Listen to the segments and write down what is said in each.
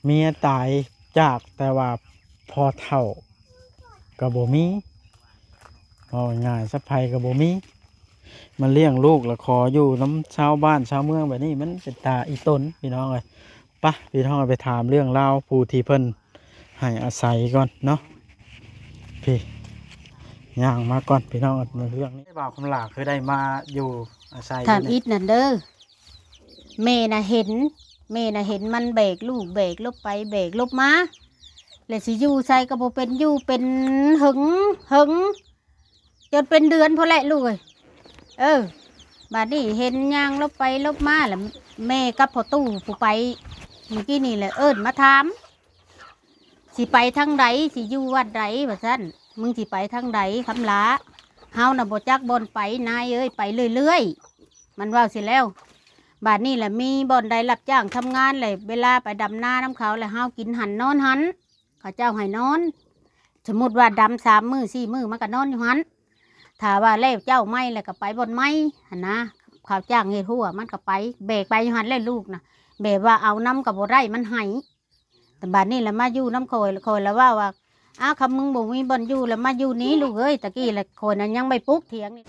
ເມຍຕາຍຈາກ ແຕ່ວ່າພໍ່ເຖົ້າກໍບໍ່ມີ ເວົ້າງ່າຍໆ ສະໃພ້ກໍບໍ່ມີ ມາລ້ຽງລູກ ແລ້ວຂໍຢູ່ນຳຊາວບ້ານຊາວເມືອງແບບນີ້ ມັນເປັນຕາອີ່ຕົນ ພີ່ນ້ອງເອີຍ. ປະ ພີ່ນ້ອງເອີຍ ໄປຖາມເລື່ອງລາວຜູ້ທີ່ເພິ່ນໃຫ້ອາໄສກ່ອນເນາະ. ພີ່ ຍ່າງມາກ່ອນ ພີ່ນ້ອງເອີຍ ເລື່ອງນີ້ ບ່າວຄຳຫຼ້າຄືໄດ້ມາຢູ່ອາໄສ ຖາມອີ່ຕົນນັ້ນເດີ. ແມ່ນະເຫັນ ແມ່ນະເຫັນມັນແບກລູກແບກລົບໄປແບກລົບມາ ແລ້ວຊິຢູ່ໃສກໍບໍ່ເປັນ ຢູ່ເປັນເຫິງ ເຫິງ ຈົນເປັນເດືອນພຸ້ນແຫຼະລູກເອີຍ. ເອີ ບາດນີ້ເຫັນຍ່າງລົບໄປລົບມາ ແລ້ວແມ່ກັບພໍ່ຕູ້ຜູ້ໄປມື້ກີ້ນີ້ແຫຼະເອີ້ນມາຖາມ ຊິໄປທາງໃດ ຊິຢູ່ວັດໃດ ວ່າຊັ້ນ. ມຶງຊິໄປທາງໃດຄຳຫຼ້າ? ເຮົານະບໍ່ຈັກບ່ອນໄປ ນາຍເອີຍ ໄປເລື້ອຍໆ ມັນເວົ້າຊີ້ແລ້ວ. ບາດນີ້ລະມີບ່ອນໃດຮັບຈ້າງທຳງານ ແລະເວລາໄປດຳນານຳເຂົາ ແລະເຮົາກິນຫັ້ນນອນຫັ້ນ ເຂົາເຈົ້າໃຫ້ນອນ. ສົມມຸດວ່າດຳສາມມື້ສີ່ມື້ ມັນກໍນອນຢູ່ຫັ້ນ. ຖ້າວ່າແລ້ວເຈົ້າໃໝ່ ແລ້ວກໍໄປບ່ອນໃໝ່ຫັ້ນນະ. ເຂົາຈ້າງເຮັດຮົ້ວ ມັນກໍໄປ ແບກໄປຢູ່ຫັ້ນແຫຼະລູກນະ. ແບບວ່າເອົານຳກໍບໍ່ໄດ້ ມັນໃຫ້. ແຕ່ບາດນີ້ລະມາຢູ່ນຳຂ້ອຍ ຂ້ອຍລະເວົ້າວ່າ ອ້າວ ຄັນມຶງບໍ່ມີບ່ອນຢູ່ລະມາຢູ່ນີ້ລູກເອີຍ. ຕະກີ້ລະຂ້ອຍນັ້ນຍັງໄປປຸກຖຽງນີ້.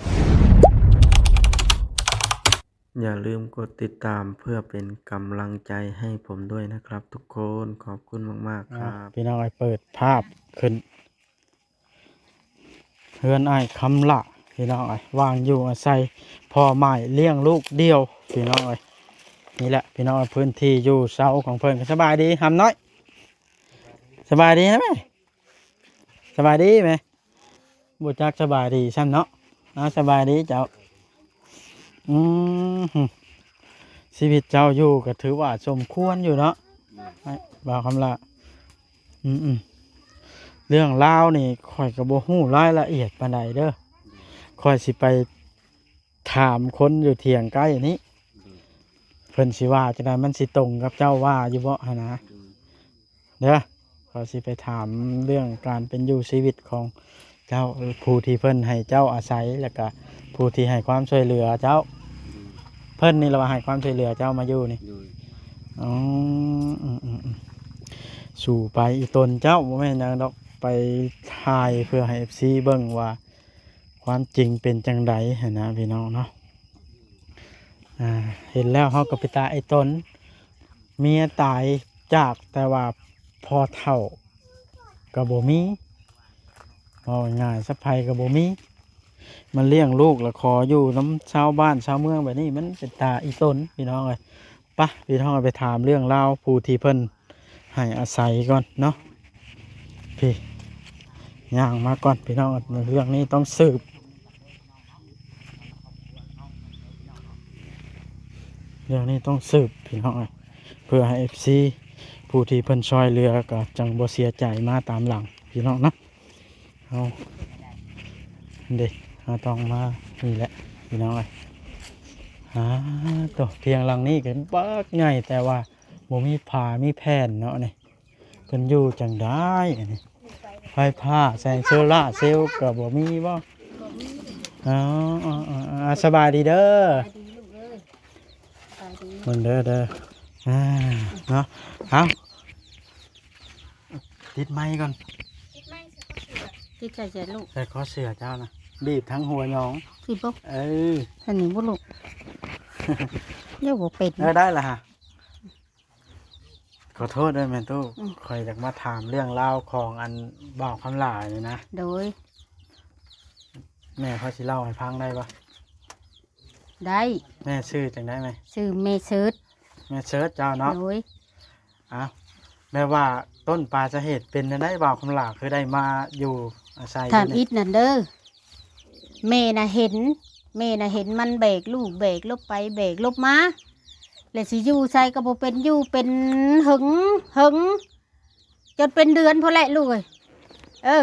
ຢ່າลืมกดติดตามเพื่อเป็นกำลังใจให้ผมด้วยนะครับทุกคน ขอบคุณมากๆ ครับ ພີ່ນ້ອງເອີຍ ເປີດພາບຂຶ້ນ ເຮືອນອ້າຍຄຳຫຼ້າ ພີ່ນ້ອງເອີຍ ວ່າງຢູ່ອາໄສ ພໍ່ໝ້າຍລ້ຽງລູກດ່ຽວ ພີ່ນ້ອງເອີຍ. ນີ້ແຫຼະ ພີ່ນ້ອງເອີຍ ພື້ນທີ່ຢູ່ເຊົາຂອງເພິ່ນ. ສະບາຍດີ ຫຳນ້ອຍ ສະບາຍດີນະແມ່ ສະບາຍດີແມ່. ບໍ່ຈັກສະບາຍດີຊ້ຳເນາະ. ເອົາ ສະບາຍດີເຈົ້າ. ອືມ ຊີວິດເຈົ້າຢູ່ກໍຖືວ່າສົມຄວນຢູ່ເນາະ ບ່າວຄຳຫຼ້າ. ອືມໆ ເລື່ອງລາວນີ້ຂ້ອຍກໍບໍ່ຮູ້ລາຍລະອຽດປານໃດເດີ. ຂ້ອຍຊິໄປຖາມຄົນຢູ່ຖຽງໃກ້ນີ້ ເພິ່ນຊິວ່າຈັ່ງໃດ ມັນຊິຕົງກັບເຈົ້າວ່າຢູ່ບໍ່ຫັ້ນນະ. ເດີ ຂ້ອຍຊິໄປຖາມເລື່ອງການເປັນຢູ່ຊີວິດຂອງເຈົ້າ ຜູ້ທີ່ເພິ່ນໃຫ້ເຈົ້າອາໄສ ແລ້ວກະຜູ້ທີ່ໃຫ້ຄວາມຊ່ວຍເຫຼືອເຈົ້າ. ເພິ່ນນີ້ລະວ່າໃຫ້ຄວາມຊ່ວຍເຫຼືອເຈົ້າມາຢູ່ນີ້. ໂດຍ ອໍ ອືມໆໆ ສູ້ໄປອີ່ຕົນເຈົ້າ ບໍ່ແມ່ນຫຍັງດອກ ໄປຖ່າຍເພື່ອໃຫ້ເອັຟຊີເບິ່ງວ່າຄວາມຈິງເປັນຈັ່ງໃດຫັ້ນນະ ພີ່ນ້ອງເນາະ. ອ່າ ເຫັນແລ້ວເຮົາກໍເປັນຕາອີ່ຕົນ ເມຍຕາຍຈາກ ແຕ່ວ່າພໍ່ເຖົ້າກໍບໍ່ມີ ເວົ້າງ່າຍໆ ສະໃພ້ກໍບໍ່ມີ ມາລ້ຽງລູກ ແລ້ວຂໍຢູ່ນຳຊາວບ້ານຊາວເມືອງແບບນີ້ ມັນເປັນຕາອີ່ຕົນ ພີ່ນ້ອງເອີຍ. ປະ ພີ່ນ້ອງເອີຍ ໄປຖາມເລື່ອງລາວຜູ້ທີ່ເພິ່ນໃຫ້ອາໄສກ່ອນເນາະ. ພີ່ ຍ່າງມາກ່ອນ ພີ່ນ້ອງເອີຍ ເລື່ອງນີ້ຕ້ອງສືບ ເລື່ອງນີ້ຕ້ອງສືບ ພີ່ນ້ອງເອີຍ ເພື່ອໃຫ້ເອັຟຊີຜູ້ທີ່ເພິ່ນຊ່ອຍເຫຼືອກໍຈັ່ງບໍ່ເສຍໃຈມາຕາມຫຼັງ ພີ່ນ້ອງເນາະ. ເຮົາ ເດ້ ເຮົາຕ້ອງມານີ້ແຫຼະ ພີ່ນ້ອງເອີຍ. ອາ ໂຕ ທຽງຫຼັງນີ້ກໍບັກໃຫຍ່ ແຕ່ວ່າບໍ່ມີຝາມີແຜ່ນເນາະນີ້ ເພິ່ນຢູ່ຈັ່ງໃດອັນນີ້? ໄຟຟ້າ ແສງໂຊລາເຊວກໍບໍ່ມີບໍ່? ບໍ່ມີ. ອໍ ສະບາຍດີເດີ ສະບາຍດີລູກເອີຍ ສະບາຍດີ ເບິ່ງເດີ ເດີ ອາ ເນາະ. ເອົາ ຕິດໄມກ່ອນ ຕິດໄມໃສ່ຄອເສື້ອ ຕິດໃສ່ເສື້ອລູກ ໃສ່ຄອເສື້ອເຈົ້ານະ ບີບທັງຫົວຫຍອງ ຄືບໍ່? ເອີ ອັນນີ້ບໍ່ລູກ ເອີ ບໍ່ເປັນ ເອີ ໄດ້ລະຫະ. ຂໍໂທດເດີແມ່ຕູ້ ອືມ ຂ້ອຍຢາກມາຖາມເລື່ອງລາວຂອງອັນບ່າວຄຳຫຼ້ານີ້ນະ. ໂດຍ ແມ່ຂ້ອຍຊິເລົ່າໃຫ້ຟັງໄດ້ບໍ່? ໄດ້. ແມ່ຊື່ຈັ່ງໃດແມ່? ຊື່ແມ່ເສີດ. ແມ່ເສີດເຈົ້າເນາະ? ໂດຍ. ອ້າວ ແບບວ່າຕົ້ນປາຍສາເຫດເປັນແນວໃດ ບ່າວຄຳຫຼ້າຄືໄດ້ມາຢູ່ອາໄສ ຖາມອີ່ຕົນນັ້ນເດີ. ແມ່ນະເຫັນ ແມ່ນະເຫັນມັນແບກລູກແບກລົບໄປແບກລົບມາ ແລ້ວຊິຢູ່ໃສກໍບໍ່ເປັນ ຢູ່ເປັນເຫິງ ເຫິງ ຈົນເປັນເດືອນພຸ້ນແຫຼະລູກເອີຍ. ເອີ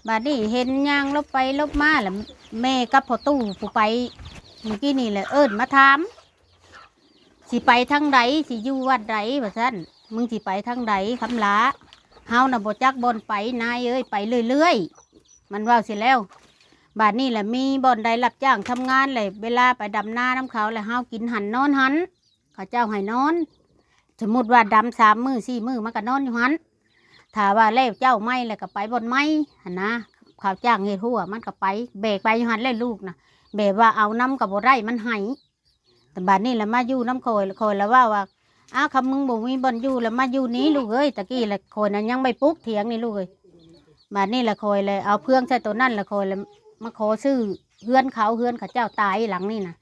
ບາດນີ້ເຫັນຍ່າງຫຼົບໄປຫຼົບມາ ແລ້ວແມ່ກັບພໍ່ຕູ້ຜູ້ໄປມື້ກີ້ນີ້ແຫຼະເອີ້ນມາຖາມ ຊິໄປທາງໃດ ຊິຢູ່ວັດໃດ ວ່າຊັ້ນ. ມຶງຊິໄປທາງໃດຄຳຫຼ້າ? ເຮົານະບໍ່ຈັກບ່ອນໄປ ນາຍເອີຍ ໄປເລື້ອຍໆ ມັນເວົ້າຊີ້ແລ້ວ. ບາດນີ້ລະມີບ່ອນໃດຮັບຈ້າງທຳງານ ແລະເວລາໄປດຳນານຳເຂົາ ແລະເຮົາກິນຫັ້ນນອນຫັ້ນ ເຂົາເຈົ້າໃຫ້ນອນ. ສົມມຸດວ່າດຳສາມມື້ສີ່ມື້ ມັນກໍນອນຢູ່ຫັ້ນ. ຖ້າວ່າແລ້ວເຈົ້າໃໝ່ແລ້ວກໍໄປບ່ອນໃໝ່ຫັ້ນນະ. ເຂົາຈ້າງເຮັດຮົ້ວ ມັນກໍໄປ ແບກໄປຢູ່ຫັ້ນແຫຼະລູກນະ. ແບບວ່າເອົານຳກໍບໍ່ໄດ້ ມັນໄຫ້. ແຕ່ບາດນີ້ລະມາຢູ່ນຳຂ້ອຍ ຂ້ອຍລະເວົ້າວ່າ ອ້າ ຄຳມຶງບໍ່ມີບ່ອນຢູ່ລະມາຢູ່ນີ້ລູກເອີຍ. ຕະກີ້ລະຂ້ອຍນະຍັງໄປປຸກຖຽງນີ້ລູກເອີຍ. ບາດນີ້ລະຂ້ອຍລະເອົາເຟືອງໃສ່ໂຕນັ້ນ ລະຂ້ອຍລະມາຂໍຊື້ເຮືອນເຂົາ ເຮືອນເຂົາເຈົ້າຕາຍຫຼັງນີ້ນະ.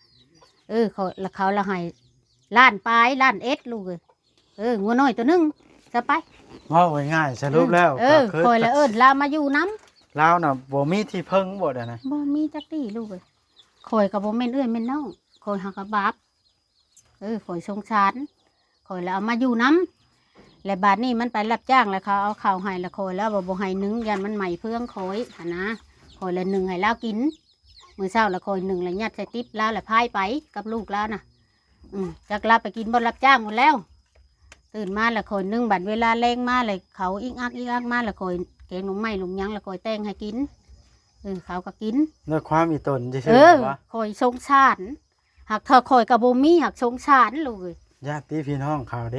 ເອີ ເຂົາ ລະເຂົາລະໃຫ້ລ້ານປາຍ ລ້ານເອັດລູກເອີຍ. ເອີ ງົວນ້ອຍໂຕໜຶ່ງ ຊະໄປ. ເວົ້າງ່າຍໆ ສະຫຼຸບແລ້ວ ເອີ ຂ້ອຍລະເອີ້ນລາວມາຢູ່ນຳ. ລາວນະບໍ່ມີທີ່ເພິ່ງບໍ່ດຽວນີ້? ບໍ່ມີຈັກທີ່ລູກເອີຍ. ຂ້ອຍກໍບໍ່ແມ່ນເອື້ອຍແມ່ນນ້ອງ ຂ້ອຍຫາກະບາບ. ເອີ ຂ້ອຍສົງສານ ຂ້ອຍລະເອົາມາຢູ່ນຳ. ແລະບາດນີ້ມັນໄປຮັບຈ້າງ ລະເຂົາເອົາເຂົ້າໃຫ້ ລະຂ້ອຍລະວ່າບໍ່ໃຫ້ໜຶ້ງ ຢ້ານມັນໄໝ້ເຟືອງຂ້ອຍຫັ້ນນະ. ຂ້ອຍລະໜຶ້ງໃຫ້ລາວກິນ ມື້ເຊົ້າລະຂ້ອຍໜຶ້ງ ລະຍັດໃສ່ຕິບລາວ ລະພາຍໄປກັບລູກລາວນະ. ອື ຈັກລາວໄປກິນບ່ອນຮັບຈ້າງໝົດແລ້ວ. ຕື່ນມາລະຂ້ອຍໜຶ້ງ ບັດເວລາແລງມາລະເຂົາອິກອັກອິກອັກມາລະຂ້ອຍແກງໜໍ່ໄມ້ໜໍ່ຫຍັງລະຂ້ອຍແຕ່ງໃຫ້ກິນ. ເອີ ເຂົາກໍກິນ ດ້ວຍຄວາມອີ່ຕົນຊື່ໆ. ເອີ ຫວາ? ຂ້ອຍສົງສານ ຫາກຖ້າຂ້ອຍກໍບໍ່ມີ ຫາກສົງສານລູກເອີຍ. ຍາດຕິພີ່ນ້ອງເຂົາເດ?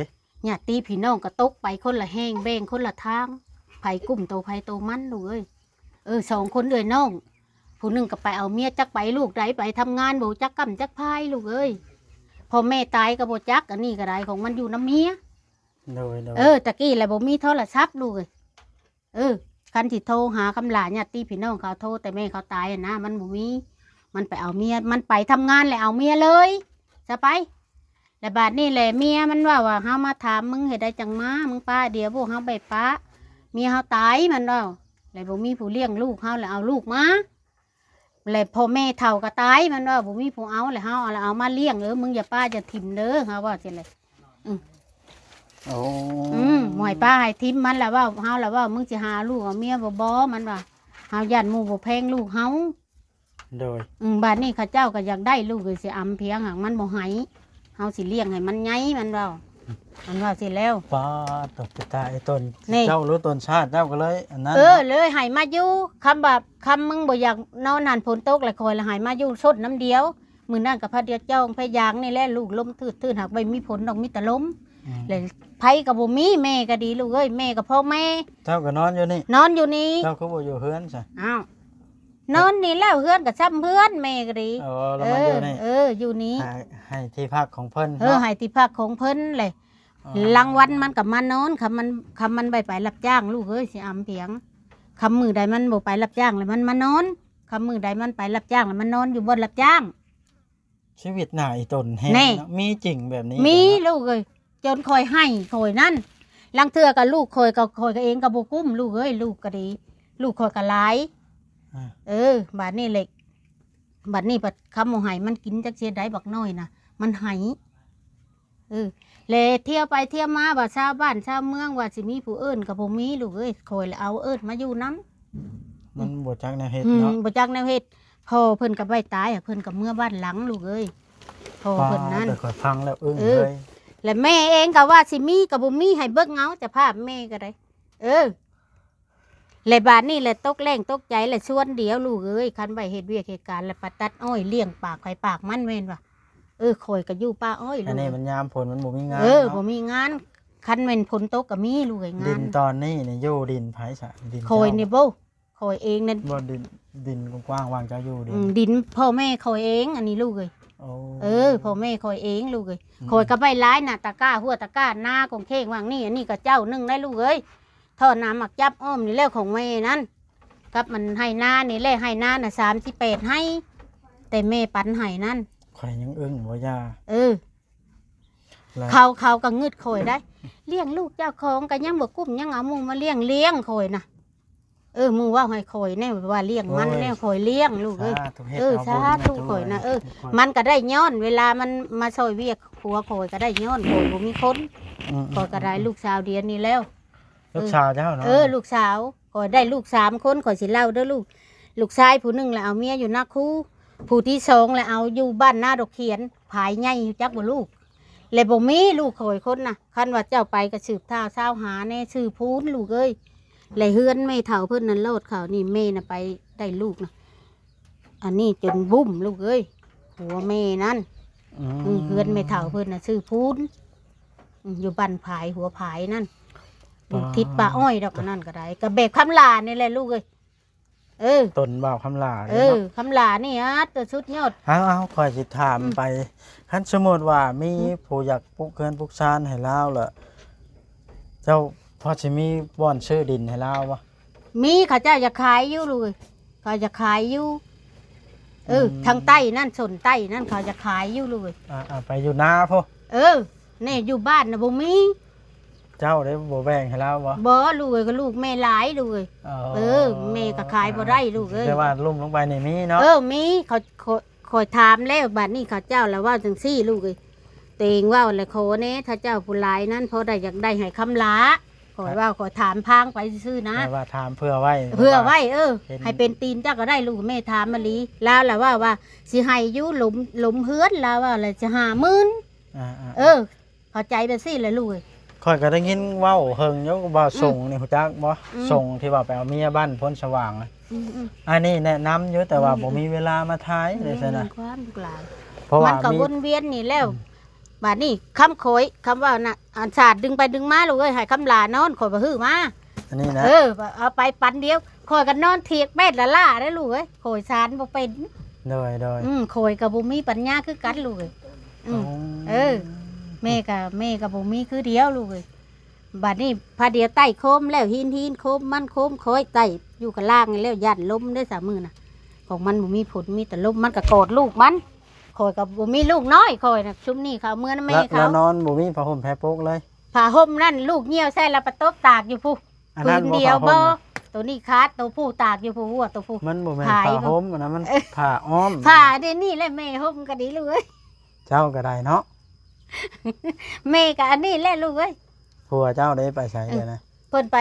ຍາດຕິພີ່ນ້ອງກໍຕົກໄປຄົນລະແຫ່ງ ແບ່ງຄົນລະທາງ ໃຜກຸ້ມໂຕໃຜໂຕມັນລູກເອີຍ. ເອີ ສອງຄົນເອື້ອຍນ້ອງ ຜູ້ໜຶ່ງກໍໄປເອົາເມຍ ຈັກໄປລູກໃດ ໄປທຳງານ ບໍ່ຈັກກຳຈັກພາຍລູກເອີຍ. ພໍ່ແມ່ຕາຍກໍບໍ່ຈັກ ອັນນີ້ກໍໄດ້ ຂອງມັນຢູ່ນຳເມຍ. ໂດຍໆ. ເອີ ຕະກີ້ລະບໍ່ມີໂທລະສັບລູກເອີຍ. ເອີ ຄັນຊິໂທຫາຄຳຫຼ້າຍາດຕິພີ່ນ້ອງເຂົາ ໂທແຕ່ແມ່ເຂົາຕາຍຫັ້ນນະ ມັນບໍ່ມີ. ມັນໄປເອົາເມຍ ມັນໄປທຳງານແລ້ວເອົາເມຍເລີຍ ຊະໄປ. ແລະບາດນີ້ແຫຼະເມຍມັນເວົ້າວ່າ ເຮົາມາຖາມມຶງເຮັດໃດຈັ່ງມາ ມຶງປະດຽວພວກເຮົາໄປປະ ເມຍເຮົາຕາຍ ມັນເວົ້າ. ແລະບໍ່ມີຜູ້ລ້ຽງລູກເຮົາ ແລະເອົາລູກມາ ແລະພໍ່ແມ່ເຖົ້າກໍຕາຍ ມັນເວົ້າ ບໍ່ມີຜູ້ເອົາ ແລະເຮົາເອົາ ເອົາມາລ້ຽງ. ເອີ ມຶງຢ່າປະຢ່າຖິ້ມເດີ ເຮົາເວົ້າຊີ້ແຫຼະ. ອື ໂອ້ ອື ບໍ່ໃຫ້ປະໃຫ້ຖິ້ມ ມັນລະເວົ້າ ເຮົາລະເວົ້າ ມຶງຊິຫາເອົາລູກເອົາເມຍບໍ່? ບໍ່ ມັນວ່າ ເຮົາຢ້ານໝູ່ບໍ່ແພງລູກເຮົາ. ໂດຍ. ອືມ ບາດນີ້ເຂົາເຈົ້າກໍຢາກໄດ້ລູກ ຊິອຳພຽງ ຫາກມັນບໍ່ໃຫ້ ເຮົາຊິລ້ຽງໃຫ້ມັນໃຫຍ່ ມັນເວົ້າ ມັນເວົ້າຊີ້ແລ້ວ. ປາດ ຕົກໄປຕາຍ ໄອ້ຕົນ ນີ້ ເຈົ້າຮູ້ຕົນຊາດ ເຈົ້າກໍເລີຍອັນນັ້ນ. ເອີ ເນາະ ເລີຍໃຫ້ມາຢູ່ ຄຳວ່າ ຄຳມຶງບໍ່ຢາກນອນຫັ້ນ ຝົນຕົກແລ້ວ ຂ້ອຍລະໃຫ້ມາຢູ່ຊົດນຳດຽວ. ມື້ນັ້ນກໍພະດຽວຈອງພະຢາງນີ້ແຫຼະ ລູກລົມທືດໆ ຫາກບໍ່ມີຝົນດອກ ມີແຕ່ລົມ. ອືມ ແລ້ວໃຜກໍບໍ່ມີ ແມ່ກໍດີລູກເອີຍ ແມ່ກໍພໍ່ແມ່. ເຈົ້າກໍນອນຢູ່ນີ້? ນອນຢູ່ນີ້. ເຈົ້າຄືບໍ່ຢູ່ເຮືອນຊະ? ອ້າວ ນອນນີ້ແລ້ວ ເຮືອນກໍຊ່ຳເຮືອນ ແມ່ກໍດີ. ເອີ ລະມາຢູ່ນີ້. ເອີ ຢູ່ນີ້ ໃຫ້ ໃຫ້ທີ່ພັກຂອງເພິ່ນ. ເອີ ເນາະ ໃຫ້ທີ່ພັກຂອງເພິ່ນແຫຼະ. ອໍ ລາງວັນມັນກໍມານອນ ຄຳມັນ ຄຳມັນໄປ ໄປຮັບຈ້າງລູກເອີຍ ຊິອຳພຽງ. ຄຳມື້ໃດມັນບໍ່ໄປຮັບຈ້າງລະມັນມານອນ ຄຳມື້ໃດມັນໄປຮັບຈ້າງລະມັນນອນຢູ່ບ່ອນຮັບຈ້າງ. ຊີວິດໜ້າອີ່ຕົນແຮງເນາະ. ມີຈິງແບບນີ້ ມີລູກເອີຍ ຈົນຂ້ອຍໃຫ້ຂ້ອຍນັ້ນ. ລາງເທື່ອກໍລູກຂ້ອຍ ກໍຂ້ອຍກໍເອງກໍບໍ່ກຸ້ມລູກເອີຍ ລູກກໍດີ ລູກຂ້ອຍກໍຫຼາຍ. ເອີ ບາດນີ້ແຫຼະ ບາດນີ້ບັດຄຳບໍ່ໃຫ້ມັນກິນ ຈັກຊິເຮັດໃດ ບັກນ້ອຍນະ ມັນໄຫ້. ເອີ ແລະທ່ຽວໄປທ່ຽວມາວ່າຊາວບ້ານຊາວເມືອງວ່າຊິມີຜູ້ເອີ້ນກໍບໍ່ມີລູກເອີຍ ຂ້ອຍລະເອົາເອີ້ນມາຢູ່ນຳ. ມັນບໍ່ຈັກແນວເຮັດເນາະ. ອືມ ບໍ່ຈັກແນວເຮັດ. ພໍ່ເພິ່ນກໍໄປຕາຍ ເພິ່ນກໍເມືອບ້ານຫຼັງລູກເອີຍ ພໍ່ເພິ່ນນັ້ນ. ຂ້ອຍຟັງແລ້ວອຶ້ງເລີຍ. ແລະແມ່ເອງກໍວ່າຊິມີກໍບໍ່ມີ ໃຫ້ເບິ່ງເອົາສະພາບແມ່ກໍໄດ້. ເອີ ແລະບາດນີ້ແຫຼະຕົກແລ້ງຕົກໃຈ ແລະຊວນດຽວລູກເອີຍ ຄັນໄວ້ເຮັດວຽກເຮັດການ ແລະໄປຕັດອ້ອຍລ້ຽງປາກໃຜປາກມັນແມ່ນວ່າ. ເອີ ຂ້ອຍກໍຢູ່ປ່າອ້ອຍ ອັນນີ້ມັນຍາມຝົນມັນບໍ່ມີງານ. ເອີ ເນາະ ບໍ່ມີງານ. ຄັນແມ່ນຝົນຕົກກໍມີລູກເອີຍ ງານ. ດິນຕອນນີ້ນີ້ຢູ່ດິນໃຜຊະ? ດິນຂ້ອຍນີ້ບໍ່? ຂ້ອຍເອງນັ້ນ. ບໍ່ ດິນ ດິນກວ້າງໆ ວ່າງເຈົ້າຢູ່ດິນ. ອືມ ດິນພໍ່ແມ່ຂ້ອຍເອງ ອັນນີ້ລູກເອີຍ. ໂອ້ ເອີ ພໍ່ແມ່ຂ້ອຍເອງລູກເອີຍ. ອືມ ຂ້ອຍກໍໄປຫຼາຍນະ ຕະກ້າ ຫົວຕະກ້າ ນາຂອງເຂງວ່າງນີ້ ອັນນີ້ກໍເຈົ້າໜຶ່ງໄດ້ລູກເອີຍ. ທໍ່ນ້ຳໝາກຈັບອ້ອມນີ້ແຫຼະຂອງແມ່ນັ້ນ ກັບມັນໄຮ່ນານີ້ແຫຼະ ໄຮ່ນານະສາມສິບແປດໄຮ່ ແຕ່ແມ່ປັນໃຫ້ນັ້ນ. ຂ້ອຍຍັງອຶ້ງບໍ່ຢ່າ. ເອີ ເຂົາ ເຂົາກໍງຶດຂ້ອຍໄດ໋ ລ້ຽງລູກເຈົ້າຂອງກໍຍັງບໍ່ກຸ້ມ ຍັງເອົາໝູ່ມາລ້ຽງ ລ້ຽງຂ້ອຍນະ. ເອີ ໝູ່ເວົ້າໃຫ້ຂ້ອຍແນ່ວ່າລ້ຽງມັນແນ່ ຂ້ອຍລ້ຽງລູກເອີຍ. ເອີ ສາທຸຂ້ອຍນະ. ເອີ ມັນກໍໄດ້ຍ້ອນເວລາມັນມາຊ່ອຍວຽກຜົວຂ້ອຍ ກໍໄດ້ຍ້ອນຂ້ອຍບໍ່ມີຄົນ. ອືມ ຂ້ອຍກໍໄດ້ລູກສາວດຽວນີ້ແລ້ວ. ລູກສາວເຈົ້າເນາະ? ເອີ ລູກສາວ ຂ້ອຍໄດ້ລູກສາມຄົນ ຂ້ອຍຊິເລົ່າເດີລູກ. ລູກຊາຍຜູ້ໜຶ່ງລະເອົາເມຍຢູ່ນາຄູ ຜູ້ທີສອງລະເອົາຢູ່ບ້ານນາດອກຂຽນ ຜາຍໃຫຍ່ ຮູ້ຈັກບໍ່ລູກ? ແລະບໍ່ມີລູກຂ້ອຍຄົນນະ ຄັນວ່າເຈົ້າໄປກໍສືບທ້າວຊາວຫາແນ່ ຊື່ພູນລູກເອີຍ. ແລະເຮືອນແມ່ເຖົ້າເພິ່ນນັ້ນລອດເຂົ້ານີ້ ແມ່ນະໄປໄດ້ລູກນະ ອັນນີ້ຈົນບຸ້ມລູກເອີຍ ຜົວແມ່ນັ້ນ. ອືມ ເຮືອນແມ່ເຖົ້າເພິ່ນນະຊື່ພູນ. ອືມ ຢູ່ບ້ານຜາຍ ຫົວຜາຍນັ້ນ ຢູ່ ປາ ທິດປ່າອ້ອຍດອກ ອັນນັ້ນກໍໄດ້ ກໍແບບຄຳຫຼ້ານີ້ແຫຼະລູກເອີຍ. ເອີ ຕົ້ນບ່າວຄຳຫຼ້າເດ້ ເອີ ເນາະ ຄຳຫຼ້ານີ້ອາດຈະສຸດຍອດ. ເອົາໆ ຂ້ອຍຊິຖາມ ອືມ ໄປ ຄັນສົມມຸດວ່າມີ ອືມ ຜູ້ຢາກປຸກເຮືອນປຸກຊານໃຫ້ລາວລະ ເຈົ້າພໍຊິມີບ່ອນຊື້ດິນໃຫ້ລາວບໍ່? ມີ ເຂົາເຈົ້າຢາກຂາຍຢູ່ລູກເອີຍ ເຂົາຢາກຂາຍຢູ່. ເອີ ອືມ ທາງໃຕ້ນັ້ນ ໂຊນໃຕ້ນັ້ນ ເຂົາຢາກຂາຍຢູ່ລູກເອີຍ. ອ່າ ໄປຢູ່ນາພຸ້ນ. ເອີ ແນ່ ຢູ່ບ້ານນະບໍ່ມີ. ເຈົ້າໄດ້ບໍ່ແບ່ງໃຫ້ລາວບໍ່? ບໍ່ລູກເອີຍ ກໍລູກແມ່ຫຼາຍລູກເອີຍ. ອໍ ເອີ ແມ່ກໍຂາຍບໍ່ໄດ້ລູກເອີຍ. ແຕ່ວ່າລຸ່ມລົງໄປນີ້ມີເນາະ. ເອີ ມີ ເຂົາ ຂ້ອຍຖາມແລ້ວ ບາດນີ້ເຂົາເຈົ້າລະເວົ້າຈັ່ງຊີ້ລູກເອີຍ. ໂຕເອງເວົ້າແຫຼະ ຂໍແນ່ ຖ້າເຈົ້າຜູ້ຫຼາຍນັ້ນ ພໍໄດ້ ຢາກໄດ້ໃຫ້ຄຳຫຼ້າ. ຂ້ອຍເວົ້າ ຂ້ອຍຖາມພາງໄປຊື່ໆນະ. ແຕ່ວ່າຖາມເຜື່ອໄວ້ ເຜື່ອໄວ້ ເອີ ເຫັນ ໃຫ້ເປັນຕີນເຈົ້າກໍໄດ້ລູກ ແມ່ຖາມມາຫຼີ. ລາວລະເວົ້າວ່າຊິໃຫ້ຢູ່ ຫຼົມ ຫຼົມເຮືອນ ລາວວ່າລະຈະຫ້າໝື່ນ. ອ່າໆ ເອີ ເຂົ້າໃຈແບບຊີ້ແຫຼະລູກເອີຍ. ຂ້ອຍກໍໄດ້ຍິນເວົ້າເຖິງຢູ່ ບ່າວ ອືມ ສົງນີ້ ຮູ້ຈັກບໍ່? ອືມ ສົງທີ່ວ່າໄປເອົາເມຍບ້ານໂພນສະຫວ່າງນະ. ອືມໆ ອັນນີ້ແນະນຳຢູ່ ແຕ່ວ່າ ອືມໆ ບໍ່ມີເວລາມາຖ່າຍ ອືມ ເດ້ຊັ້ນນະ ຄວາມຫຼາຍ ເພາະວ່າມັນກໍ ມີ ວົນວຽນນີ້ແລ້ວ. ອືມ ບາດນີ້ຄຳຂ້ອຍ ຄຳເວົ້ານະ ອັນສາດດຶງໄປດຶງມາລູກເອີຍ ໃຫ້ຄຳຫຼ້ານອນ ຂ້ອຍບໍ່ຮືມາ. ອັນນີ້ນະ ເອີ ເອົາໄປປັນດຽວ ຂ້ອຍກໍນອນຖຽງແປດລະລ້າໄດ໋ລູກເອີຍ ຂ້ອຍສານບໍ່ເປັນ. ໂດຍໆ ອືມ ຂ້ອຍກໍບໍ່ມີປັນຍາຄືກັນລູກເອີຍ. ອືມ ອໍ ເອີ ແມ່ກໍ ແມ່ກໍບໍ່ມີຄືດຽວລູກເອີຍ. ບາດນີ້ພາດຽວໄຕ້ໂຄມແລ້ວ ຫີນ ຫີນໂຄມ ມັນໂຄມ ຂ້ອຍໄຕ້ຢູ່ຂ້າງລ່າງນີ້ແລ້ວ ຢ້ານລົມເດ້ສາມມື້ນະ. ຂອງມັນບໍ່ມີຜົນ ມີແຕ່ລົມ ມັນກໍກອດລູກມັນ. ຂ້ອຍກໍບໍ່ມີລູກນ້ອຍຂ້ອຍນະ ຊຸມນີ້ເຂົາເອົາເມືອນຳແມ່ເຂົາ. ແລ້ວນອນບໍ່ມີຜ້າຫົ່ມແພປົກເລີຍ? ຜ້າຫົ່ມນັ້ນລູກຍ່ຽວໃສ່ແລ້ວໄປຕົກຕາກຢູ່ພຸ້ນ. ອັນນັ້ນ ຜືນດຽວບໍ່? ໂຕນີ້ຂາດ ໂຕຜູ້ຕາກຢູ່ຜູ້ຫົວ ໂຕຜູ້. ມັນບໍ່ແມ່ນຜ້າຫົ່ມ ອັນນັ້ນມັນ ເອີ ຜ້າອ້ອມ ຜ້າເດນີ້ແຫຼະແມ່ຫົ່ມກໍດີລູກເອີຍ. ເຈົ້າກໍໄດ້ເນາະ ແມ່ກໍອັນນີ້ແຫຼະລູກເອີຍ. ຜົວເຈົ້າເດ້ໄປໃສ ເອີ ເດນະ? ເພິ່ນໄປ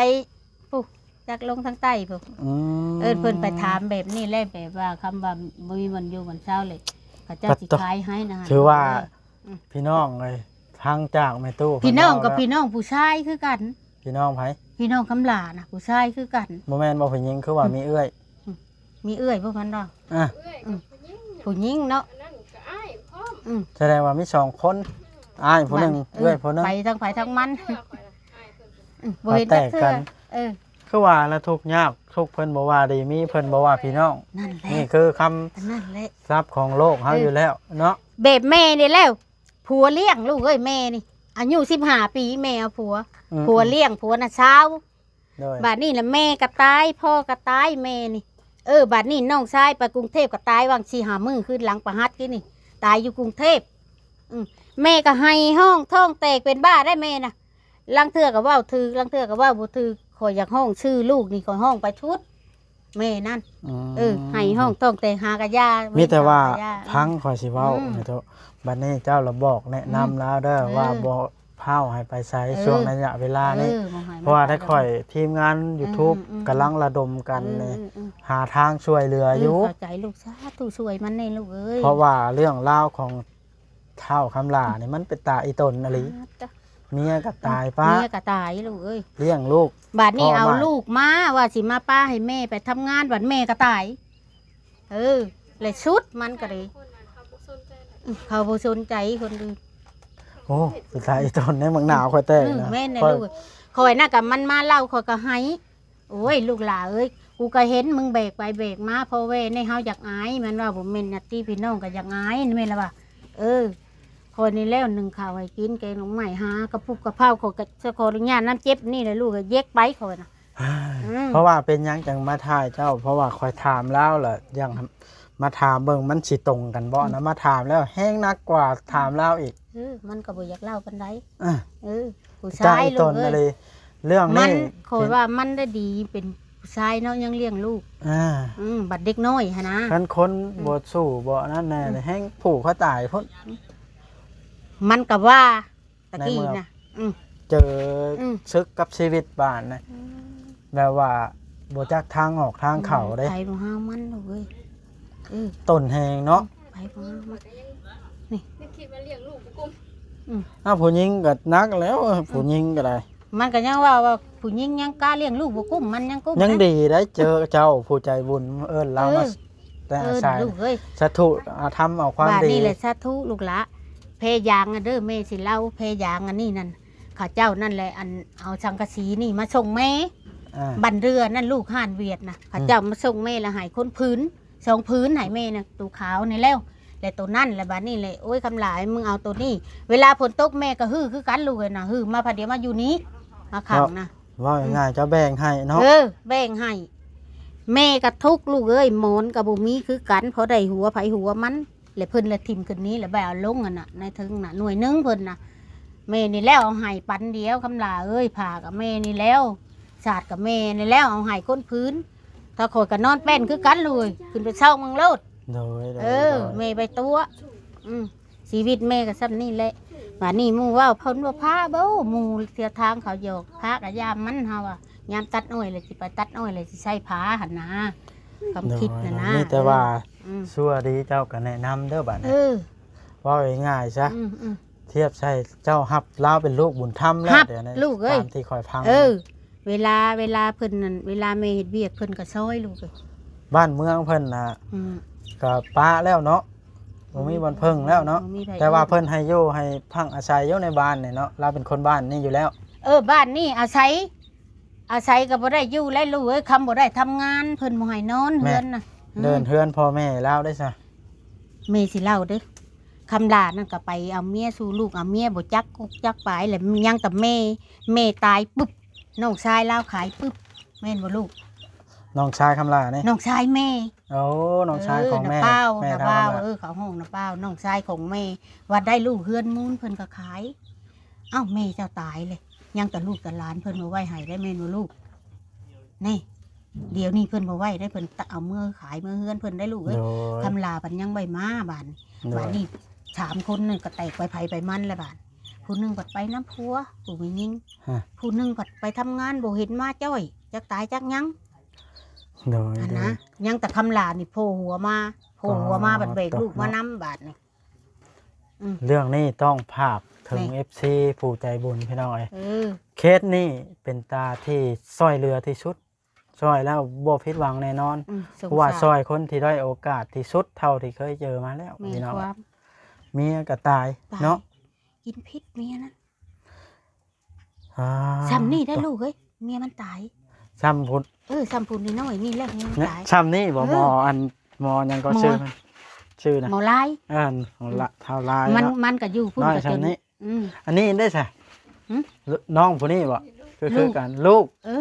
ຜູ້ ຈັກລົງທາງໃຕ້ພຸ້ນ. ອືມ ເອີ ເພິ່ນໄປຖາມແບບນີ້ແຫຼະ ແບບວ່າຄຳວ່າບໍ່ມີບ່ອນຢູ່ບ່ອນເຊົາເລີຍ ເຂົາເຈົ້າ ປະ ຊິຂາຍໃຫ້ນະ. ຖືວ່າ ອືມ ພີ່ນ້ອງເອີຍ ຟັງຈາກແມ່ຕູ້ ພີ່ນ້ອງ ເພິ່ນເວົ້າ ກັບ ແລ້ວ ພີ່ນ້ອງຜູ້ຊາຍຄືກັນ. ພີ່ນ້ອງໃຜ? ພີ່ນ້ອງຄຳຫຼ້ານະ ຜູ້ຊາຍຄືກັນ. ບໍ່ແມ່ນບໍ່ ຜູ້ຍິງ ຄືວ່າ ອືມ ມີເອື້ອຍ. ອືມ ມີເອື້ອຍບໍ່ ເພິ່ນວ່າ. ອ່າ ເອື້ອຍກັບ ອືມ ຜູ້ຍິງ ຜູ້ຍິງເນາະ ອັນນັ້ນກໍອ້າຍພ້ອມ. ອືມ ສະແດງວ່າມີສອງຄົນ ອ້າຍຜູ້ໜຶ່ງ ບາດ ເອື້ອຍຜູ້ໜຶ່ງ ໄປທາງໃຜທາງມັນ. ເອີ ຂ້ອຍນະ ອ້າຍເພິ່ນ ອືມ ບໍ່ເຫັນຈັກເທື່ອ. ເອີ ຄືວ່າລະ ທຸກຍາກທຸກ ເພິ່ນບໍ່ວ່າດີມີ ເພິ່ນບໍ່ວ່າພີ່ນ້ອງ. ນັ້ນແຫຼະ ນີ້ຄືຄຳ ອັນນັ້ນແຫຼະ ສັບຂອງໂລກເຮົາ ເອີ ຢູ່ແລ້ວເນາະ. ແບບແມ່ນີ້ແຫຼະ ຜົວລ້ຽງລູກເອີຍ ແມ່ນີ້ອາຍຸສິບຫ້າປີ ແມ່ເອົາຜົວ. ອືມ ຜົວລ້ຽງ ອືມ ຜົວນະຊາວ. ໂດຍ ບາດນີ້ລະແມ່ກໍຕາຍ ພໍ່ກໍຕາຍ ແມ່ນີ້. ເອີ ບາດນີ້ນ້ອງຊາຍໄປກຸງເທບກໍຕາຍຫວ່າງສີ່ຫ້າມື້ ຄືນຫຼັງປະຫັດກີ້ນີ້ ຕາຍຢູ່ກຸງເທບ. ອືມ ແມ່ກໍໄຫ້ຮ້ອງ ທ້ອງແຕກເປັນບ້າໄດ໋ແມ່ນະ. ລາງເທື່ອກໍເວົ້າຖືກ ລາງເທື່ອກໍເວົ້າບໍ່ຖືກ. ຂ້ອຍຢາກຮ້ອງຊື່ລູກນີ້ ຂ້ອຍຮ້ອງໄປທຸດ ແມ່ນັ້ນ. ອືມ ເອີ ໄຫ້ຮ້ອງທ້ອງແຕກ ຫາກະຢາ ມີແຕ່ວ່າ ເວັນຫາກະຢາ ຟັງຂ້ອຍຊິເວົ້າ ອືມ ແມ່ໂຕ. ບັດນີ້ເຈົ້າລະບອກແນະນຳ ອືມ ລາວເດີ ເອີ ວ່າບໍ່ພ້າວໃຫ້ໄປໃສ ເອີ ຊ່ວງໄລຍະເວລານີ້ ເອີ ບໍ່ໃຫ້ມັນ ເພາະວ່າໄດ້ຂ້ອຍ ໄປແລ້ວ ທີມງານ ອືມ ຢູທູບ ອືມ ອືມ ກຳລັງລະດົມກັນ ເອີ ນີ້ ອືມ ອືມ ຫາທາງຊ່ວຍເຫຼືອ ເອີ ຢູ່ ເຂົ້າໃຈລູກ. ສາທຸ ຊ່ວຍມັນແດ່ລູກເອີຍ. ເພາະວ່າເລື່ອງລາວຂອງທ້າວຄຳຫຼ້ານີ້ ມັນເປັນຕາອີ່ຕົນອີ່ຫຼີ ອາ ເມຍກໍຕາຍປະ ເມຍກໍຕາຍລູກເອີຍ ລ້ຽງລູກ. ບາດນີ້ເອົາລູກມາວ່າຊິມາປະໃຫ້ແມ່ໄປທຳງານ ບັດແມ່ກໍຕາຍ. ເອີ ແລະສຸດມັນກໍເດ້ ເຂົາບໍ່ສົນໃຈຄົນອື່ນ. ໂອ້ ເປັນຕາອີ່ຕົນໃດ໋ ບັກໜາວຂ້ອຍແຕກນະ. ອືມ ແມ່ນແຫຼະລູກ ຂ້ອຍນະ ກໍມັນມາເລົ່າ ຂ້ອຍກໍໄຫ້. ໂອ້ຍ ລູກຫຼ້າເອີຍ ກູກໍເຫັນມຶງແບກໄປແບກມາ ພໍ່ແວ່ໃນເຮົາຢາກອາຍ ແມ່ນວ່າບໍ່ແມ່ນຍາດພີ່ນ້ອງກໍຢາກອາຍ ແມ່ນລະວ່າ. ເອີ ຂ້ອຍນີ້ແລ້ວ ໜຶ້ງເຂົ້າໃຫ້ກິນ ແກງໜໍ່ໄມ້ ຫາກະປຸບກະເພົາ ຂໍ ຂໍອະນຸຍາດນຳເຈັບນີ້ແຫຼະລູກ ເຢັກໄປຂ້ອຍນະ. ອືມ ເພາະວ່າເປັນຫຍັງຈັ່ງມາຖ່າຍເຈົ້າ? ເພາະວ່າຂ້ອຍຖາມລາວລະ ຢ່າງມາຖາມເບິ່ງມັນຊິຕົງກັນບໍ່ນະ ອືມ ມາຖາມແລ້ວແຮງໜັກກວ່າຖາມລາວອີກ. ເອີ ມັນກໍບໍ່ຢາກເລົ່າປານໃດ. ອ່າ ເອີ ຜູ້ຊາຍລູກເອີຍ ເລື່ອງນີ້ ມັນ ຂ້ອຍວ່າມັນໄດ້ດີເປັນຜູ້ຊາຍເນາະ ຍັງລ້ຽງລູກ. ອ່າ ອືມ ບັດເດັກນ້ອຍຫັ້ນນະ ຄັນຄົນ ອືມ ບໍ່ສູ້ບໍ່ອັນນັ້ນແນ່ ອືມ ແຮງຜູກເຂົາຕາຍພຸ້ນ. ມັນກໍວ່າ ຕະກີ້ນະ ອືມ ເຈີ ອືມ ຊຶກກັບຊີວິດບາດນະ ອືມ ແບບວ່າບໍ່ຈັກທາງອອກທາງເຂົ້າເດ້. ອືມ ໄປບໍ່ຫາມັນດອກເອີຍ. ເອີ ຕົ້ນແຮງເນາະ ໄປບໍ່ຫາມັນ. ນີ້ ຍັງຄິດວ່າລ້ຽງລູກບໍ່ກຸ້ມ. ອືມ ອ້າວ ຜູ້ຍິງກໍໜັກແລ້ວ ອືມ ຜູ້ຍິງກໍໄດ້ ມັນກໍຍັງເວົ້າວ່າຜູ້ຍິງຍັງກ້າລ້ຽງລູກບໍ່ກຸ້ມ ມັນຍັງກຸ້ມ ຍັງດີໄດ໋. ເຈີເຈົ້າຜູ້ໃຈບຸນເອີ້ນລາວມາ ເອີ ແຕ່ອາໄສ ເອີ ລູກເອີຍ ສາທຸ ອາ ທຳເອົາຄວາມດີ. ບາດນີ້ແຫຼະ ສາທຸລູກຫຼ້າ ແພ້ຢາງອະເດີ ແມ່ຊິເລົ່າ ແພ້ຢາງອັນນີ້ນັ້ນ ເຂົາເຈົ້ານັ້ນແຫຼະ ອັນ ເອົາສັງກະສີນີ້ມາສົ່ງແມ່ ອ່າ ບ້ານເຮືອນັ້ນ ລູກຮ້ານຫວຽດນະ ເຂົາເຈົ້າມາສົ່ງແມ່ ແລ້ວໃຫ້ຄົນຜືນ ສອງຜືນໃຫ້ແມ່ນະ ໂຕຂາວນີ້ແລ້ວ ແລະໂຕນັ້ນ ແລະບາດນີ້ແຫຼະ ໂອ້ຍ ຄຳຫຼາ ມຶງເອົາໂຕນີ້ ເວລາຝົນຕົກແມ່ກໍຮື້ຄືກັນລູກເອີຍນະ ຮື້ມາ ພາດຽວມາຢູ່ນີ້ ມາຂັງນະ ເວົ້າງ່າຍໆ ເຈົ້າແບ່ງໃຫ້ເນາະ ເອີ ແບ່ງໃຫ້ແມ່ກໍທຸກລູກເອີຍ ໝອນກໍບໍ່ມີຄືກັນ ພໍໄດ້ຫົວໃຜຫົວມັນ ແລະເພິ່ນລະຖິ້ມຂຶ້ນນີ້ ລະໄປເອົາລົງຫັ້ນນະ ໃນເທິງນະ ໜ່ວຍໜຶ່ງເພິ່ນນະ ແມ່ນີ້ແລ້ວເອົາໃຫ້ປັນດຽວ ຄຳຫຼາເອີຍ ຜ້າກໍແມ່ນີ້ແລ້ວ ສາດກໍແມ່ນີ້ແລ້ວ ເອົາໃຫ້ຄົນຜືນ ຖ້າຂ້ອຍກໍນອນແປ້ນຄືກັນເລີຍ ຂຶ້ນໄປເຊົາເບິ່ງໂລດ ໂດຍ ໂດຍ ເອີ ໂດຍ ແມ່ໄປຕົວະ ອືມ ຊີວິດແມ່ກໍຊ່ຳນີ້ແຫຼະ ບາດນີ້ໝູ່ເວົ້າເພິ່ນວ່າພາບໍ່ ໝູ່ເສຍທາງເຂົາຢອກ ພາກໍຢາມມັນ ເຮົາວ່າຍາມຕັດອ້ອຍແລ້ວຊິໄປຕັດອ້ອຍແລ້ວຊິໃຊ້ພາຫັ້ນນະ ຄວາມຄິດຫັ້ນນະ ໂດຍ ໂດຍ ມີແຕ່ວ່າ ເອີ ອືມ ຊົ່ວດີເຈົ້າກໍແນະນຳເດີບາດນີ້ ເອີ ເວົ້າງ່າຍໆຊະ ອືມໆ ທຽບໃສ່ເຈົ້າຮັບລາວເປັນລູກບຸນທຳແລ້ວ ຮັບ ດຽວນີ້ ລູກເອີຍ ຕາມທີ່ຂ້ອຍຟັງ ເອີ ເວລາ ເວລາເພິ່ນນັ້ນ ເວລາແມ່ເຮັດວຽກເພິ່ນກໍຊ່ອຍລູກເອີຍ ບ້ານເມືອງເພິ່ນນະ ອືມ ກໍປະແລ້ວເນາະ ບໍ່ມີບ່ອນເພິ່ງແລ້ວເນາະ ບໍ່ມີໃຜ ແຕ່ວ່າເພິ່ນໃຫ້ຢູ່ໃຫ້ພັກອາໄສຢູ່ໃນບ້ານນີ້ເນາະ ລາວເປັນຄົນບ້ານນີ້ຢູ່ແລ້ວ ເອີ ບ້ານນີ້ອາໄສ ອາໄສກໍບໍ່ໄດ້ຢູ່ແລ້ວລູກເອີຍ ຄຳບໍ່ໄດ້ທຳງານ ເພິ່ນບໍ່ໃຫ້ນອນເຮືອນນະ ແມ່ນ ອືມ ເດີນເຮືອນພໍ່ແມ່ລາວໄດ້ຊະ ແມ່ຊິເລົ່າເດີ ຄຳຫຼານັ້ນກໍໄປເອົາເມຍສູ່ລູກ ເອົາເມຍບໍ່ຈັກກົກຈັກປາຍ ແລ້ວຍັງແຕ່ແມ່ ແມ່ຕາຍປຶບ ນ້ອງຊາຍລາວຂາຍປຶບ ແມ່ນບໍ່ລູກ? ນ້ອງຊາຍຄຳຫຼານີ້? ນ້ອງຊາຍແມ່ ໂອ້ ນ້ອງຊາຍຂອງແມ່ ເອີ ນ້າປ້າວ ແມ່ ນ້າປ້າວ ເອີ ເຂົາຮ້ອງນ້າປ້າວ ນ້ອງຊາຍຂອງແມ່ ວ່າໄດ້ລູກເຮືອນມູນເພິ່ນກໍຂາຍ ເອົ້າ ແມ່ເຈົ້າຕາຍເລີຍ ຍັງແຕ່ລູກແຕ່ຫຼານເພິ່ນມາໄວ້ໃຫ້ໄດ້ແມ່ນບໍ່ລູກ? ນີ້ ດຽວນີ້ເພິ່ນບໍ່ໄວ້ໄດ້ ເພິ່ນເອົາເມືອຂາຍເມືອເຮືອນເພິ່ນໄດ້ລູກເອີຍ ໂດຍ ຄຳຫຼາພັດຍັງໄວ້ມາບາດນີ້ ໂດຍ ບາດນີ້ສາມຄົນນັ້ນກໍແຕກໄປໃຜໄປມັນແລ້ວບາດ ຜູ້ໜຶ່ງພັດໄປນຳຜົວ ຜູ້ແມ່ຍິງ ຮະ ຜູ້ໜຶ່ງພັດໄປທຳງານ ບໍ່ເຫັນມາຈ້ອຍ ຈັກຕາຍຈັກຫຍັງ ໂດຍ ຫັ້ນນະ ໂດຍ ຍັງແຕ່ຄຳຫຼານີ້ໂຜ່ຫົວມາ ໂຜ່ຫົວມາ ອໍ ບັດແບກລູກມານຳບາດນີ້ ອືມ ເລື່ອງນີ້ຕ້ອງຝາກເຖິງ ແມ່ນ ເອັຟຊີ ຜູ້ໃຈບຸນພີ່ນ້ອງເອີຍ ເອີ ເຄສນີ້ເປັນຕາທີ່ຊ່ອຍເຫຼືອທີ່ສຸດ ຊ່ອຍແລ້ວບໍ່ຜິດຫວັງແນ່ນອນ ອືມ ສົງສານ ເພາະວ່າຊ່ອຍຄົນທີ່ດ້ອຍໂອກາດທີ່ສຸດເທົ່າທີ່ເຄີຍເຈີມາແລ້ວ ແມ່ນ ພີ່ນ້ອງ ຄວາມ ເມຍກໍຕາຍ ຕາຍ ເນາະ ກິນພິດເມຍນະ ອ່າ ຊ່ຳນີ້ໄດ້ລູກເອີຍ ເມຍມັນຕາຍ ຊ່ຳພຸ້ນ ເອີ ຊ່ຳພຸ້ນນ້ອຍໆນີ້ແຫຼະ ເມຍມັນຕາຍ ຊ່ຳນີ້ບໍ່ ເອີ ໝໍອັນ ໝໍຫຍັງກໍ ໝໍ ຊື່ມັນ ຊື່ນະ ໝໍລາຍ ເອີ ຂອງລະ ທ້າວລາຍ ມັນ ເນາະ ມັນກໍຢູ່ພຸ້ນ ນ້ອຍ ກໍຈົນ ຊ່ຳນີ້ ອືມ ອັນນີ້ໄດ້ຊະ ຫຶ? ນ້ອງຜູ້ນີ້ບໍ່? ຄື ຄືກັນ ລູກ ເອີ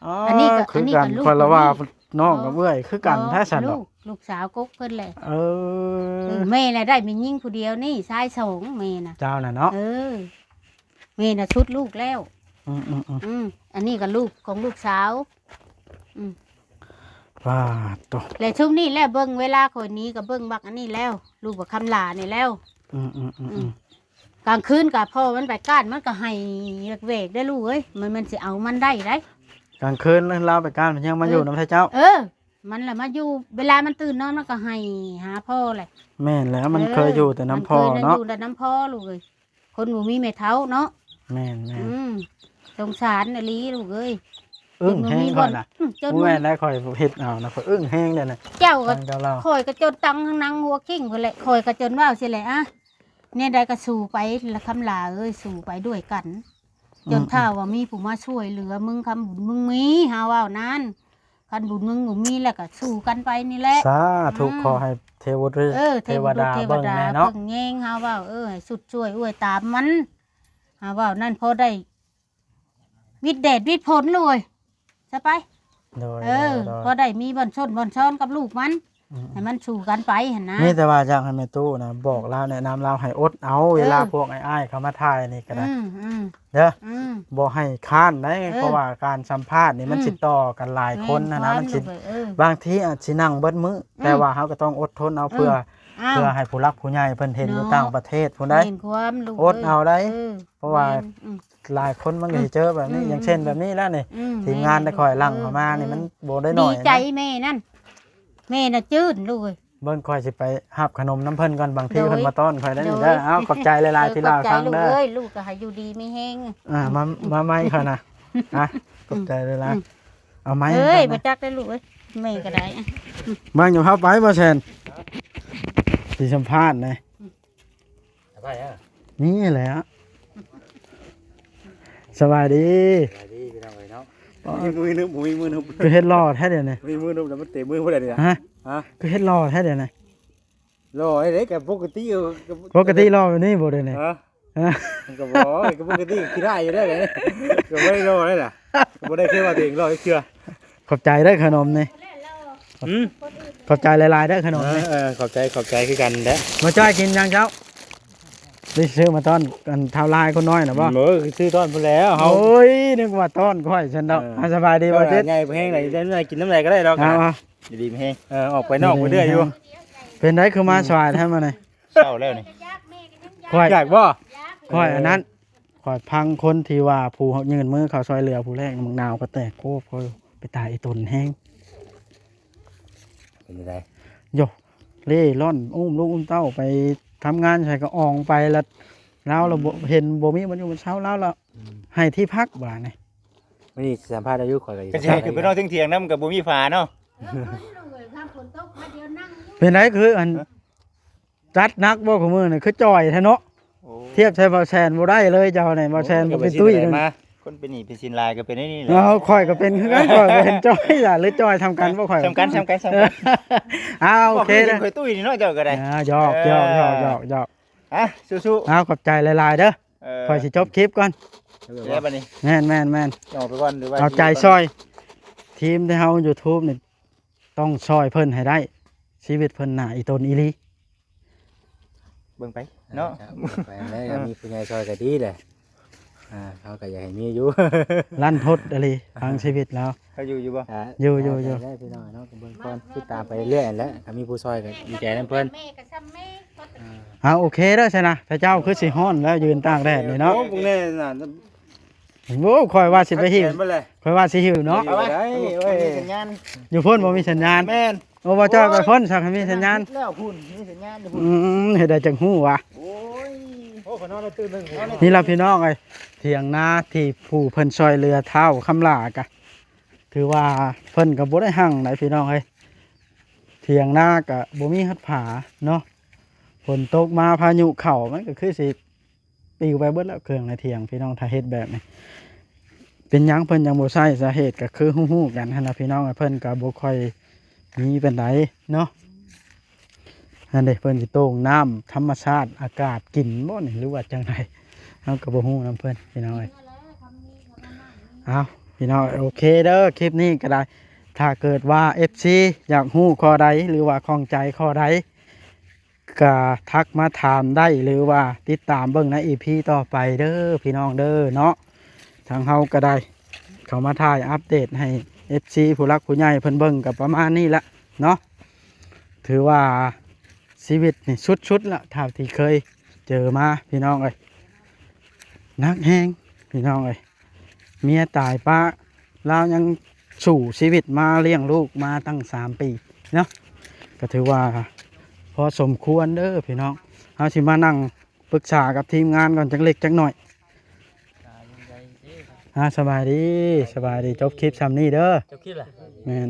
ອໍ ອັນນີ້ກໍ ຄືກັນ ອັນນີ້ກໍລູກ ຂ້ອຍລະວ່າ ຜູ້ນີ້ ນ້ອງກັບເອື້ອຍຄືກັນ ອໍ ແທ້ຊັ້ນ ລູກ ເນາະ ລູກສາວກົກເພິ່ນແຫຼະ ເອີ ເອີ ແມ່ລະໄດ້ແມ່ຍິງຜູ້ດຽວນີ້ ຊາຍສອງ ແມ່ນະ ເຈົ້ານະເນາະ ເອີ ແມ່ນະຊຸດລູກແລ້ວ ອືມໆໆ ອືມ ອັນນີ້ກໍລູກຂອງລູກສາວ ອືມ ປາດໂທ້ ແລະຊຸມນີ້ແຫຼະ ເບິ່ງເວລາຂ້ອຍໜີກໍເບິ່ງບັກອັນນີ້ແລ້ວ ລູກບັກຄຳຫຼານີ້ແລ້ວ ອືມໆໆ ອືມ ກາງຄືນກໍພໍ່ມັນໄປກ້ານ ມັນກໍໄຫ້ແຫວກໆ ເດ້ລູກເອີຍ ມັນ ມັນຊິເອົາມັນໄດ້ໄດ໋ ກາງຄືນລາວໄປກ້ານ ມັນຍັງມາຢູ່ນຳໃຜເຈົ້າ ເອີ ມັນລະມາຢູ່ ເວລາມັນຕື່ນນອນ ມັນກໍໄຫ້ຫາພໍ່ແຫຼະ ແມ່ນແລ້ວ ມັນ ເອີ ເຄີຍຢູ່ແຕ່ນຳພໍ່ ມັນເຄີຍຢູ່ແຕ່ນຳພໍ່ ເນາະ ລູກເອີຍ ຄົນບໍ່ມີແມ່ເຖົ້າເນາະ ແມ່ນໆ ອືມ ສົງສານອີ່ຫຼີລູກເອີຍ ອຶ້ງແຮງຂ້ອຍນະ ອືມ ຈົນ ບໍ່ແມ່ນໄດ໋ ຂ້ອຍເຮັດເອົານະ ຂ້ອຍອຶ້ງແຮງເດ້ນະ ເຈົ້າກໍ ຂ້ອຍກໍຈົນຕັ້ງນັ່ງຫົວຄິງພຸ້ນແຫຼະ ຂ້ອຍກໍຈົນເວົ້າຊີ້ແຫຼະ ອະ ແນວໃດກໍສູ້ໄປລະຄຳຫຼາເອີຍ ສູ້ໄປດ້ວຍກັນ ອືມ ຈົນຖ້າວ່າມີຜູ້ມາຊ່ວຍເຫຼືອ ມຶງຄຳບຸນມຶງມີ ຫາເວົ້ານັ້ນ ຄັນບຸນມຶງບໍ່ມີແລ້ວກໍສູ້ກັນໄປນີ້ແຫຼະ ສາທຸ ອືມ ຂໍໃຫ້ເທວະ ເອີ ເທວະດາ ເທວະດາເບິ່ງແດ່ເນາະ ເບິ່ງແຍງ ຫາເວົ້າ ເອີ ໃຫ້ສຸດຊ່ວຍອວຍຕາມມັນ ຫາເວົ້ານັ້ນ ພໍໄດ້ ວິດແດດວິດຝົນເລີຍ ຊະໄປ ໂດຍ ເອີ ໂດຍ ໂດຍ ພໍໄດ້ມີບ່ອນຊົນບ່ອນຊອນກັບລູກມັນ ອືມ ໃຫ້ມັນສູ້ກັນໄປຫັ້ນນະ ມີແຕ່ວ່າຢາກໃຫ້ແມ່ຕູ້ນະ ບອກລາວ ແນະນຳລາວໃຫ້ອົດເອົາ ເອີ ເວລາພວກອ້າຍໆເຂົາມາຖ່າຍນີ້ກໍໄດ້ ອືມໆ ເດີ ອືມ ບໍ່ໃຫ້ຄ້ານໄດ໋ ເອີ ເພາະວ່າການສຳພາດນີ້ ອືມ ມັນຊິຕໍ່ກັນຫຼາຍຄົນຫັ້ນນະ ແມ່ນຄວາມ ມັນຊິ ລູກເອີຍ ເອີ ບາງທີອາດຊິນັ່ງເບິດມື້ ອືມ ແຕ່ວ່າເຮົາກໍຕ້ອງອົດທົນເອົາ ເອີ ເພື່ອ ເພື່ອໃຫ້ຜູ້ຫຼັກຜູ້ໃຫຍ່ເພິ່ນເຫັນຢູ່ຕ່າງປະເທດພຸ້ນໄດ໋ ເນາະ ແມ່ນຄວາມ ລູກເອີຍ ອົດເອົາໄດ໋ ເອີ ເພາະວ່າ ແມ່ນ ອືມ ຫຼາຍຄົນມັນກໍຊິເຈີແບບນີ້ ອືມ ຢ່າງເຊັ່ນແບບນີ້ແຫຼະນີ້ ອືມ ທີມງານໄດ້ຂ້ອຍຫຼັ່ງເຂົ້າມານີ້ ເອີ ມັນບໍ່ໄດ້ໜ້ອຍ ດີໃຈແມ່ນັ້ນ ແມ່ນະຈື່ນລູກເອີຍ ເບິ່ງຂ້ອຍຊິໄປຮັບຂະໜົມນຳເພິ່ນກ່ອນ ບາງທີ ໂດຍ ເພິ່ນມາຕ້ອນຂ້ອຍໄດ້ນີ້ເດີ ໂດຍ ເອົາ ຂອບໃຈຫຼາຍໆ ເອີ ທີ່ລາວຟັງເດີ ຂອບໃຈລູກເອີຍ ລູກກໍໃຫ້ຢູ່ດີມີແຮງ ອ່າ ມາ ມາໃໝ່ຂ້ອຍນະ ອ່ະ ຂອບໃຈຫຼາຍໆ ອືມ ເອົາໃໝ່ ເອີຍ ຂ້ອຍນະ ບໍ່ຈັກໄດ້ລູກເອີຍ ແມ່ກໍໄດ້ ເບິ່ງຢູ່ ເຂົ້າໄປບໍ່ແຊນ ຊິສຳພາດນະ ໃຜອະ? ນີ້ແຫຼະ ສະບາຍດີ ສະບາຍດີພີ່ນ້ອງເອີຍເນາະ. ມີມືນຸບ ມີມືນຸບ ຄືເຮັດຫຼໍ່ແທ້ດຽວນີ້ ມີມືນຸບແລ້ວມັນເຕະມືຜູ້ໃດນີ້ນະ? ຮະ? ຮະ? ຄືເຮັດຫຼໍ່ແທ້ດຽວນີ້? ຫຼໍ່ໄດ້ກະປົກກະຕິ ປົກກະຕິຫຼໍ່ແບບນີ້ບໍ່ດຽວນີ້? ຮະ? ຮະ? ກະບໍ່ ກະປົກກະຕິຂີ້ຮ້າຍຢູ່ເດ້ ກະບໍ່ໄດ້ຫຼໍ່ໄດ້ລະ ກະບໍ່ໄດ້ເຄີຍວ່າຕົວເອງຫຼໍ່ຈັກເທື່ອ. ຂອບໃຈເດີຂະໜົມນີ້. ອືມ ຂອບໃຈຫຼາຍໆເດີຂະໜົມນີ້. ເອີ ຂອບໃຈ ຂອບໃຈຄືກັນແຫຼະ. ມາຈ້ອຍກິນຫຍັງເຈົ້າ? ໄດ້ຊື້ມາຕ້ອນອັນທ້າວລາຍຄົນນ້ອຍນະບໍ່? ເອີ ຊື້ຕ້ອນພຸ້ນແລ້ວເຮົາ. ໂອ້ຍ ນຶກວ່າຕ້ອນຂ້ອຍຊັ້ນດອກ. ເອີ ສະບາຍດີບໍ່ຈິດ? ໃຫຍ່ແຮງໃດ ໄດ້ກິນນຳໃດກະໄດ້ດອກ. ເອົາ ຢູ່ດີມີແຮງ. ເອີ ອອກໄປນອກໄປເລື້ອຍຢູ່. ເປັນໃດຄືມາສາຍແທ້ມື້ນີ້? ເຊົ້າແລ້ວນີ້. ຂ້ອຍ ຢາກບໍ່? ຂ້ອຍອັນນັ້ນ ຂ້ອຍຟັງຄົນທີ່ວ່າຜູ້ຍື່ນມືເຂົ້າຊ່ອຍເຫຼືອຜູ້ແລກ ບັກນາວກະແຕກໂຄບ ຂ້ອຍໄປຕາຍອີຕົນແຮງ. ເປັນຈັ່ງໃດ? ໂຢ ເລ່ລ່ອນ ອຸ້ມລູກອຸ້ມເຕົ້າໄປທຳງານໃສກະອອງໄປລະ ລາວລະບໍ່ ອືມ ເຫັນບໍ່ມີບ່ອນຢູ່ບ່ອນເຊົາ ລາວລະ ອືມ ໃຫ້ທີ່ພັກບາດນີ້. ມື້ນີ້ສຳພາດອາຍຸ ຂ້ອຍກະ ກະຊິໃຫ້ຂຶ້ນໄປນອນເທິງຖຽງນຳ ກະບໍ່ມີຝາເນາະ. ເປັນໃດຄືອັນ ຈັດໜັກບໍ່ ຄູ່ມື້ນີ້ຄືຈ່ອຍແທ້ເນາະ. ໂອ້ ທຽບໃສ່ບ່າວແຊນບໍ່ໄດ້ເລີຍເຈົ້ານີ້. ບ່າວແຊນກະເປັນຕຸ້ຍໜຶ່ງ. ຄົນເປັນໜີ້ເປັນສິນຫຼາຍກະເປັນແນວນີ້ແຫຼະ. ເອົາ ຂ້ອຍກະເປັນຄືກັນ ຂ້ອຍກະເຫັນຈ່ອຍລະ ຫຼືຈ່ອຍສ່ຳກັນບໍ່? ຂ້ອຍ ສ່ຳກັນ ສ່ຳກັນ ສ່ຳກັນ. ອ້າວ ໂອເຄ ຂ້ອຍຕຸ້ຍນີ້ເນາະ ເຈົ້າກະໄດ້. ອ່າ ຢອກ ເອີ ຢອກ ຢອກ ຢອກ ອ່ະ ສູ້ໆ. ອ້າວ ຂອບໃຈຫຼາຍໆເດີ. ເອີ ຂ້ອຍຊິຈົບຄລິບກ່ອນ ແລ້ວບາດນີ້. ແມ່ນໆໆ ອອກໄປກ່ອນ ຫຼືວ່າເອົາໃຈຊ່ອຍທີມທີ່ເຮົາ YouTube ນີ້ ຕ້ອງຊ່ອຍເພິ່ນໃຫ້ໄດ້. ຊີວິດເພິ່ນໜ້າອີຕົນອີ່ຫຼີ. ເບິ່ງໄປເນາະ ເອີ ໄປແລ້ວ ມີຜູ້ໃຫຍ່ຊ່ອຍກະດີແຫຼະ. ອ່າ ເຮົາກະຢາກໃຫ້ມີຢູ່ ລັນທົດອີ່ຫຼີ ທາງຊີວິດລາວ. ເຂົາຢູ່ຢູ່ບໍ່? ຢູ່ຢູ່ຢູ່ ພີ່ນ້ອງເນາະ ເບິ່ງກ່ອນ ຕິດຕາມໄປເລື້ອຍຫັ້ນແຫຼະ. ຖ້າມີຜູ້ຊ່ອຍກະດີໃຈນຳເພິ່ນ. ອ່າ ໂອເຄເດີຊັ້ນນະ. ເຈົ້າຄືຊິຮ້ອນແລ້ວ ຢືນຕາກແດດນີ້ເນາະ. ໂອ້ ພວກນີ້ນະ ໂອ້ ຂ້ອຍວ່າຊິໄປຫິ້ວ ຂ້ອຍວ່າຊິຫິ້ວເນາະ. ໄດ້ ມັນມີສັນຍານ ຢູ່ພຸ້ນບໍ່ມີສັນຍານ. ແມ່ນ. ໂອ້ ບໍ່ຈ້ອຍໄປພຸ້ນ ສັກໃຫ້ມີສັນຍານ. ແລ້ວພຸ້ນ ມີສັນຍານຢູ່ພຸ້ນ. ອືມ ເຮັດໃດຈັ່ງຮູ້ວະ. ໂອ້ຍ ໂອ້ ຂ້ອຍນອນໄດ້ຕື່ນໜຶ່ງ. ນີ້ລະພີ່ນ້ອງເອີຍ ຖຽງນາທີ່ຜູ້ເພິ່ນຊ່ອຍເຫຼືອທ້າວຄຳຫຼ້າກະ ຖືວ່າເພິ່ນກະບໍ່ໄດ້ຮັ່ງໃດພີ່ນ້ອງເອີຍ. ຖຽງນາກະບໍ່ມີຮອດຝາເນາະ. ຝົນຕົກມາພາຍຸເຂົ້າ ມັນກະຄືຊິ ປິວໄປເບິດແລ້ວເຄື່ອງໃນຖຽງພີ່ນ້ອງ ຖ້າເຮັດແບບນີ້. ເປັນຫຍັງເພິ່ນຍັງບໍ່ໃຊ້ ສາເຫດກະຄືຮູ້ໆກັນຫັ້ນລະພີ່ນ້ອງ. ເພິ່ນກະບໍ່ຄ່ອຍມີປານໃດເນາະ. ຫັ້ນເດ້ ເພິ່ນຊິໂຕ່ງນ້ຳທຳມະຊາດອາກາດກິນບໍ່ນີ້ ຫຼືວ່າຈັ່ງໃດ ເຮົາກະບໍ່ຮູ້ນຳເພິ່ນພີ່ນ້ອງເອີຍ. ເອົາ ພີ່ນ້ອງ ໂອເຄເດີ ຄລິບນີ້ກະໄດ້. ຖ້າເກີດວ່າ ເອັຟຊີ ຢາກຮູ້ຂໍ້ໃດ ຫຼືວ່າຂ້ອງໃຈຂໍ້ໃດ ກະທັກມາຖາມໄດ້ ຫຼືວ່າຕິດຕາມເບິ່ງໃນອີພີຕໍ່ໄປເດີພີ່ນ້ອງເດີເນາະ. ທາງເຮົາກະໄດ້ເຂົ້າມາຖ່າຍອັບເດດໃຫ້ເອັຟຊີຜູ້ຫຼັກຜູ້ໃຫຍ່ເພິ່ນເບິ່ງກະປະມານນີ້ລະເນາະ. ຖືວ່າຊີວິດນີ້ສຸດໆລະ ເທົ່າທີ່ເຄີຍເຈີມາພີ່ນ້ອງເອີຍ. ໜັກແຮງພີ່ນ້ອງເອີຍ. ເມຍຕາຍປະ ລາວຍັງສູ້ຊີວິດມາລ້ຽງລູກມາຕັ້ງສາມປີເນາະ. ກະຖືວ່າພໍສົມຄວນເດີພີ່ນ້ອງ. ເຮົາຊິມານັ່ງປຶກສາກັບທີມງານກ່ອນຈັກເລັກຈັກໜ້ອຍ. ອ່າ ສະບາຍດີ ສະບາຍດີ. ຈົບຄລິບຊ່ຳນີ້ເດີ. ຈົບຄລິບລະ? ແມ່ນ.